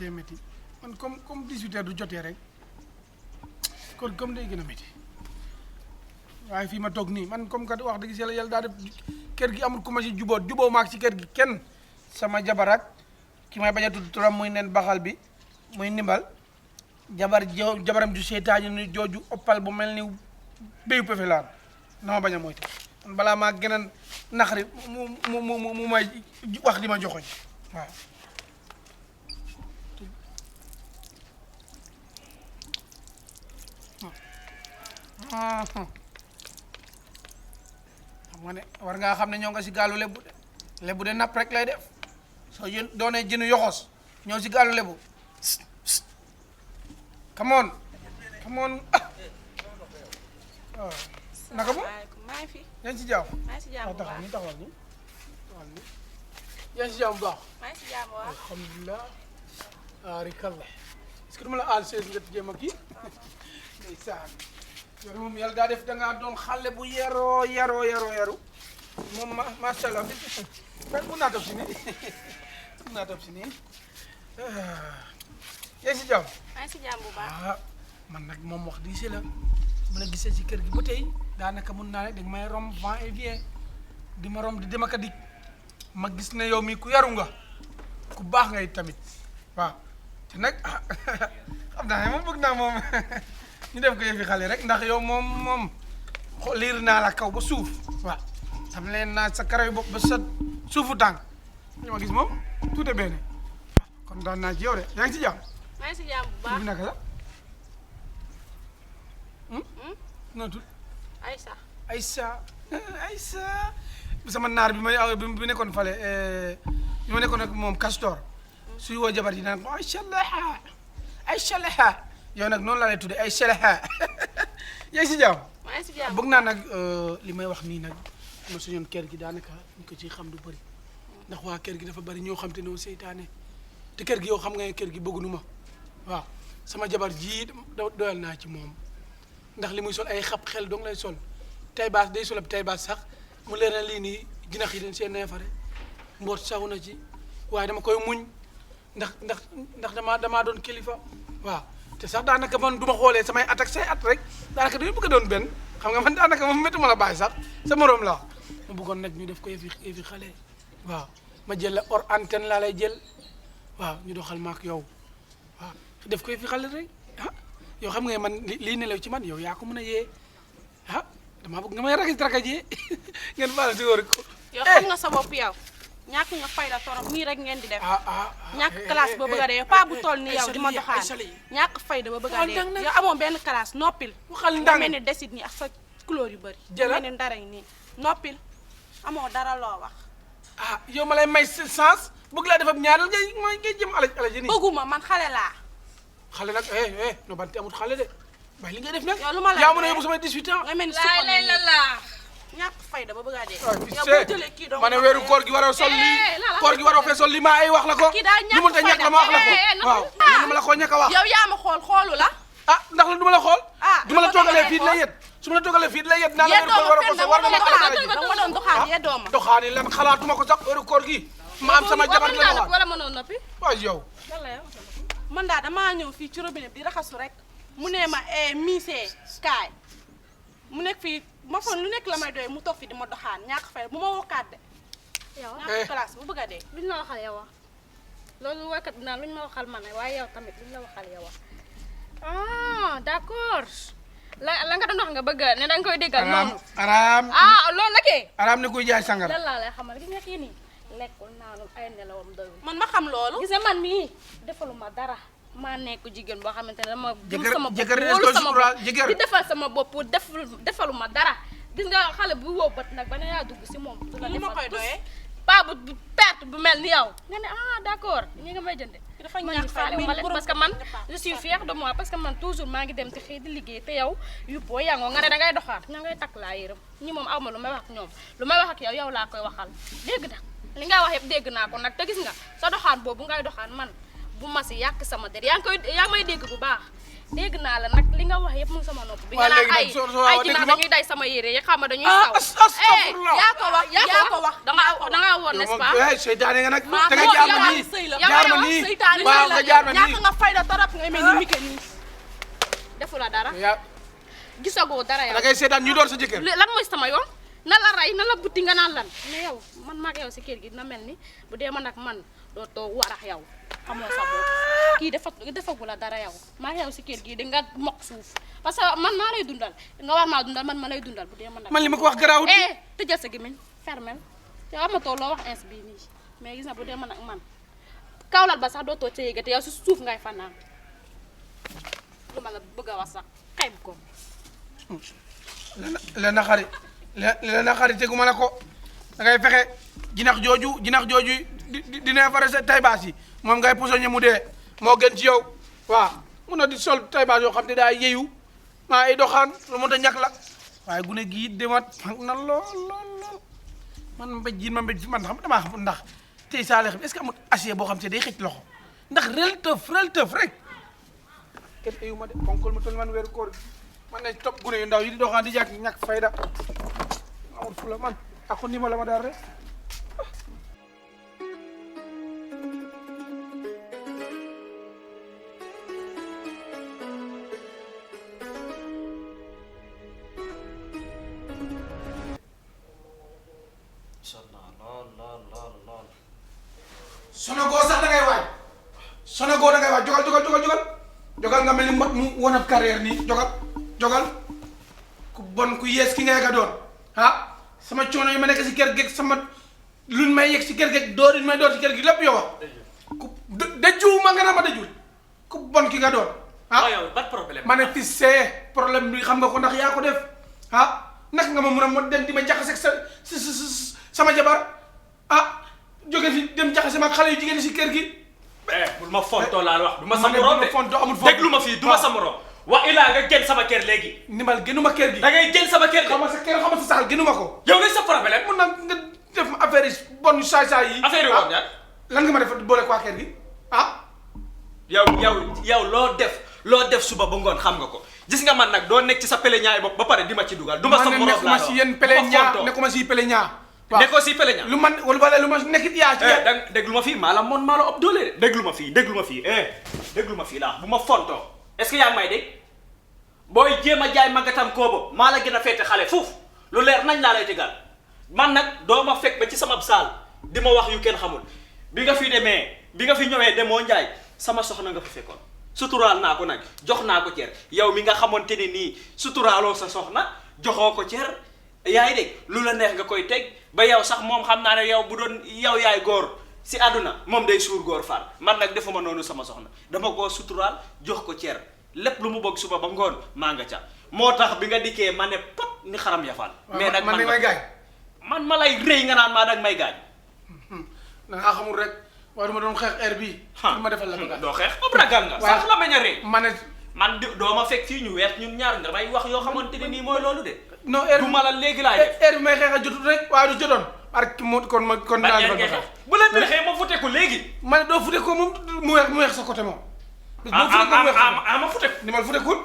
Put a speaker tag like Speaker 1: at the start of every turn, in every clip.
Speaker 1: méttee métti man comme 18h du jotee rek kon comme day gën a métti waaye fii ma toog nii man comme kat wax dëgg yàlla daa def kër gi amul ku ma si juboo maak ci kër gi kenn sama jabar ak ki may bañ a tudd turam muy nen baxal bi muy nimbal jabaram ju seetaañu ni jooju oppal bu mel ni béyu pefelaan na ma bañ a moytu man balaa maa gën a naqari mu may wax di ma joxoñ waaw xam nga ne war ngaa xam ne ñoo nga si gaalu lebu de napp rek lay def soo doonee jënu yoxos ñoo si gaalu lebu come on ah naka mu
Speaker 2: maa ngi fi.
Speaker 1: yaa ngi si jàmm.
Speaker 2: maa ngi si jàmm bu baax
Speaker 1: taxawal ni yaa ngi si jàmm bu baax.
Speaker 2: maa ngi si jàmm bu baax.
Speaker 1: alhamdulilah. arikallah est-ce que dama la aal sees nga jéem a kii ndeysaan yow moom yàlla daa def da ngaa doon xale bu yaru moom macha allah mun naa toog si nii mun naa toog si nii yaa ngi si jàmm.
Speaker 2: maa ngi si jàmm bu baax.
Speaker 1: ah man nag moom wax di si la ma la gisee si kër gi ba tey daanaka mun naa ne danga may rom vent et vient di ma rom di dem ak a dikk ma gis ne yow mii ku yaru nga ku baax ngay tamit waaw te nag ah xam naa ne moom bëgg naa moom ñu def ko yëfi xale rek ndax yow moom liir naa la kaw ba suuf waaw xam leen naa sa karaw bopp ba sa suufu tànk li ma gis moom tout est bien kon daan naa ci yow de yaa ngi si jàmm.
Speaker 2: maa ngi si jàmm bu baax.
Speaker 1: bi naka la. noo tudd. Aïssa sama naar bi bi nekkoon fale bi ma nekkoon ak moom Castor suy woo jabar ji naan ko Aïcha Leha yow nag noonu laa lay tuddee Aïcha Leha yaa ngi si jàmm.
Speaker 2: maa ngi si jàmm
Speaker 1: bëgg naa nag li may wax nii nag ma suñoon kër gi daanaka ñu ko ciy xam du bëri ndax waa kër gi dafa bëri ñoo xam te ne seytaane te kër gi yow xam nga ne kër gi bëgguñu ma waaw sama jabar ji doyal naa ci moom ndax li muy sol ay xab xel dong lay sol tay baas day sol ab tay baas sax mu leer na lii nii jinax yi dañ seen neefare mboot saw na ci waaye dama koy muñ ndax damaa doon kilifa waaw te sax daanaka man du ma xoolee samay at ak say at rek daanaka dañu bëgg a doon benn xam nga man daanaka moom métti ma la bàyyi sax sa morom la ma bëggoon nag ñu def ko yëfi xale waaw ma jël la hors antenne laa lay jël waaw ñu doxal ma ak yow waaw def ko yëfi xale rek ah yow xam nga man lii nelaw ci man yow yaa ko mën a yee ah damaa bëgg nga may rakajee ngeen baal si wóor ko.
Speaker 2: yow xam nga sa bopp yow ñàkk nga fayda torop nii rek ngeen di def. ñàkk classe ba bëgg a dee yow paa bu toll ni yow di ma doxaan ñàkk fayda ba bëgg a dee yow amoo benn classe noppil.
Speaker 1: waxal
Speaker 2: nga mel ni desit nii ak sa couleur yu bëri.
Speaker 1: jëla
Speaker 2: mel ni dara nii noppil amoo dara loo wax.
Speaker 1: yow ma lay may sens bëgg laa def ab ñaareel ngay jëm ala ji nii.
Speaker 2: bëgguma man xale laa.
Speaker 1: xale nag no bante amut xale de waaye li ngay def nag.
Speaker 2: yow lu ma la
Speaker 1: yaa mën a yóbbu samay 18 ans.
Speaker 2: nga mel ni suqal nañu ñàkk fayda ba bëgg a dee. yow boo jëlee kii dong
Speaker 1: ma ne weeru koor gi waroo sol lii koor gi waroo fee sol lii maa ay wax la ko.
Speaker 2: kii daa ñàkk
Speaker 1: mënta ñàkk la ma wax la ko waaw li ma la ko ñàkk a wax.
Speaker 2: yow yaa ma xoolu la.
Speaker 1: ndax la du ma la xool. du ma la toogalee fii di la yet su ma la toogalee fii di la yet naa la weeru koor waroo ko sol war na ma
Speaker 2: dama doon doxaan yee dooma.
Speaker 1: doxaan yi lan xalaatuma ko sax weeru koor gi ma am sama jabar la doxaan
Speaker 2: wala mënoon noppi.
Speaker 1: waaw yow.
Speaker 2: man daal damaa ñëw fii ci robinet bi di raxasu rek mu ne ma miisee kaay mu nekk fii ma foog lu nekk la may doy mu toog fi di ma doxaan ñàkk fay bu ma wokkaat de.
Speaker 3: yow
Speaker 2: ñàkk classe bu bëgg a dee.
Speaker 3: luñ la waxal yow loolu waykat bi naan luñ ma waxal man waaye yow tamit luñ la waxal yow d'accord la nga doon wax nga bëgg ne danga koy déggal noonu.
Speaker 1: araam
Speaker 3: loolu la kee.
Speaker 1: araam ne kuy jaay sangara.
Speaker 3: lan laa lay xamal gis nga kii nii lekkul naanul ay nelawam doyul.
Speaker 2: man ma xam loolu.
Speaker 3: gis nga man mii defaluma dara. maa nekk jigéen boo xamante ne dama gëm sama bopp
Speaker 1: jëkkër
Speaker 3: wóolu sama bopp di defal sama bopp defaluma dara gis nga xale bu wóob bat nag ba ne yaa dugg si moom du la defal
Speaker 2: ma koy doyee
Speaker 3: pas bu perte bu mel ni yow nga ne d'accord ñi nga may jënde
Speaker 2: dafa
Speaker 3: man
Speaker 2: ñàkk fay
Speaker 3: ma leen parce que man je suis fière de moi parce que man toujours maa ngi dem te xëy di liggéey te yow yuppoo yangoo nga ne dangay doxaat ña ngay takk laa yërëm ñi moom awma lu may wax ak ñoom lu may wax ak yow laa koy waxal dégg na li nga wax yëpp dégg naa ko nag te gis nga sa doxaan boobu ngay doxaan man bu ma si yàq sama der yaa ngi may dégg bu baax dégg naa la nag li nga wax yëpp mu ngi sama nopp bi nga naan ay jinax dañuy day sama yére yi xam nga dañuy saw
Speaker 2: yaa ko wax
Speaker 3: dangaa woon n'est-ce pas
Speaker 1: seytaane nga nag da nga jaar ma nii jaar ma nii waaw nga jaar ma nii
Speaker 2: ñàkk nga fayda torop nga mel ni Mike nii
Speaker 3: defu la dara gisagoo dara yow
Speaker 1: da ngay seetaan ñu door sa jëkkër
Speaker 3: lan mooy sama yoon na la rey na la butti nga naan lan mais yow man maag yow si kër gi dina mel ni bu dee man ak man doo toog warax yow xamoo sa bopp kii defagu la dara yow maag yow si kër gi di nga mokk suuf parce que man maa lay dundal nga war maa dundal man ma lay dundal bu dee man ak
Speaker 1: man li ma ko wax garaawut
Speaker 3: tëjal sa gémmiñ fermel yow amatoo loo wax ins bii nii mais gis na bu dee man ak man kawlal ba sax doo toog ca yéegate yow si suuf ngay fanaan lu ma la bëgg a wax sax xayb ko
Speaker 1: la na xari teguma la ko da ngay fexe jinax jooju di neefare sa taybaas yi moom ngay posoñe mu dee moo gën ci yow waaw mun na di sol taybaas yoo xam te daa yeyu maa ay doxaan lu mënta ñàkk la waaye gune gii demat fang na lool man mbéj fi man xam damaa xam ndax tey saale xam est-ce que amul acier boo xam te day xëcc loxo ndax rel tëf rek kenn ayu ma de konkol ma toll man weeru koor man ne topp gune yu ndaw yi di doxaan di jàkk ñàkk fayda amul fu la man ak ni ma la ma daal rek Sonagoo sax da ngay waaj Sonagoo da ngay waaj jogal nga mel ni mbot mu won ab carrière nii jogal ku bon ku yees ki ngay ga doon sama coono yi ma nekk si kër gi sama luñ may yegg si kër gi door yi may door si kër gi lépp yow ku dëjjuw ma nga na ma dëjjul ku bon ki nga doon
Speaker 4: yow ban problème
Speaker 1: ma ne fi see problème bi xam nga ko ndax yaa ko def naka nga ma mun a mo dem di ma jaxase sama jabar jóge fi dem jaxase ma xale yu jigéen si kër gi
Speaker 4: bul ma fontoo laa wax du ma sa morom de
Speaker 1: fonto amul fonto
Speaker 4: déglu ma fii du ma sa morom wa ilaa nga génn sama kër léegi
Speaker 1: nimal génnuma kër gi
Speaker 4: da ngay génn sama kër
Speaker 1: xam nga sa kër xam nga sa saal génnuma ko
Speaker 4: yow ngay sa problème
Speaker 1: mun na nga def ma affaire yi bon yu saay yi
Speaker 4: affaire yi woon
Speaker 1: lan nga ma def boole ko kër gi
Speaker 4: yow loo def suba ba ngoon xam nga ko gis nga man nag doo nekk ci sa peleñaa bopp ba pare di ma ci dugal du ma sa morom laa
Speaker 1: nekkuma si yéen peleñaa nekkuma si peleñaa
Speaker 4: nekkoo si peleñaa
Speaker 1: lu man wala lu ma nekkit yaa ci
Speaker 4: déglu ma fii maa la ëpp doole de déglu ma fii laa bu ma fontoo est-ce que yaa ngi may dégg booy jéem a jaay magatam koobo maa la gën a féete xale foofu lu leer nañ laa lay tegal man nag doo ma fekk ba ci sama saal di ma wax yu kenn xamul bi nga fi ñëwee demoo njaay sama soxna nga fi fekkoon suturaal naa ko nag jox naa ko cër yow mi nga xamante ne nii suturaaloo sa soxna joxoo ko cër yaay dégg lu la neex nga koy teg ba yow sax moom xam naa ne yow bu doon yow yaay góor si àdduna moom day suur góor faal man nag defuma noonu sama soxna dama koo suturaal jox ko cër lépp lu mu bëgg suba ba ngoon maa nga ca moo tax bi nga dikkee ma ne pot ni xaram yafaan mais nag
Speaker 1: man may gaañ
Speaker 4: man ma lay rëy nga naan maa dag may gaañ
Speaker 1: da ngaa xamul rek waaye du ma doon xeex air bii du ma defal la bagage
Speaker 4: doo xeex ëpp ragal nga sax la bañ a rëy
Speaker 1: man
Speaker 4: doo ma fekk fii ñu weer ñun ñaar nga may wax yoo xamante ne nii mooy loolu de
Speaker 1: non air
Speaker 4: du ma la léegi laay def
Speaker 1: air bi may xeex a jotut rek waaye du jotoon parce que kon naa defal bagage
Speaker 4: bu la neexee ma fute ko léegi
Speaker 1: ma ne doo fute ko moom mu weex sa côté moom ma fute ni mal futekul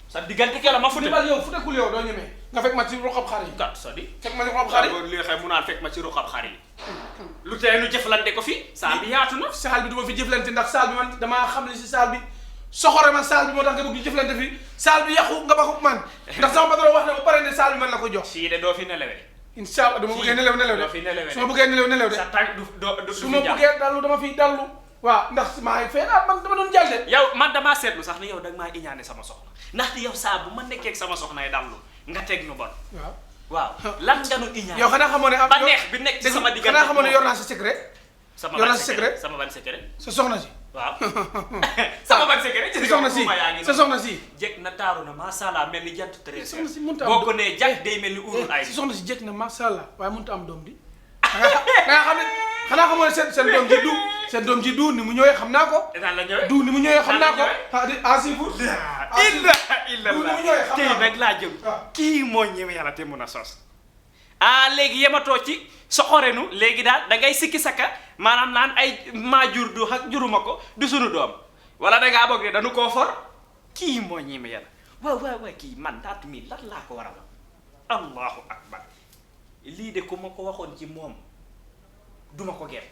Speaker 4: sa diggante ke la ma fute
Speaker 1: ni mal yow futekul yow doo ñemee nga fekk ma ci ruxab xar yi
Speaker 4: gat sa di
Speaker 1: fekk ma ci ruxab xar yi
Speaker 4: li xëy mu naan fekk ma ci ruxab xar yi lu tee nu jëflante ko fii saal bi yaatu na
Speaker 1: saal bi du ma fi jëflante ndax saal bi man damaa xam ne si saal bi soxore man saal bi moo tax nga bëgg ñu jëflante fii saal bi yàqu nga ba ko man ndax sama patron wax ne ba pare ne saal bi man la ko jox
Speaker 4: fii de doo fi nelawee
Speaker 1: incha allah dama bëggee nelew de
Speaker 4: doo fi nelawee
Speaker 1: su ma bëggee nelew de
Speaker 4: sa tànk du
Speaker 1: su ma bëggee dallu dama fi dallu waaw ndax maa ngi fee man dama doon jàll de
Speaker 4: yow man damaa seetlu sax ne yow da nga maa iñaane sama soxna ndaxte yow saa bu ma nekkee ak sama soxna yi dallu nga teg nu bon waaw lan nga nu iñaane
Speaker 1: yow xanaa xamoon ne
Speaker 4: ba neex bi nekk ci sama diggante
Speaker 1: xanaa xamoon ne yor naa sa secret
Speaker 4: yor naa sa secret sama ban secret
Speaker 1: sa soxna si
Speaker 4: waaw sama ban secret
Speaker 1: sa soxna si
Speaker 4: jekk na taaru na masha Allah mel ni jant tere
Speaker 1: soxna si mënut a am
Speaker 4: boo ko nee jàkk day mel ni urul ay
Speaker 1: si soxna si jekk na masha Allah waaye mënut a am doom di nga xam ne xanaa xamoon ne seen doom ji du ni mu ñëwee xam naa ko du ni mu ñëwee xam naa ko asifur
Speaker 4: illa kii nag laa jëm kii moo ñëwee yàlla te mun a sos ah léegi yematoo ci soxorenu léegi daal da ngay sikki sakka maanaam naan ay maa jur du ak juruma ko du sunu doom wala da ngaa bëgg ne dañu koo for kii moo ñi ma yàlla waaw kii man daat mi lan laa ko war a wax allahu akbar lii de ku ma ko waxoon ci moom duma ko gem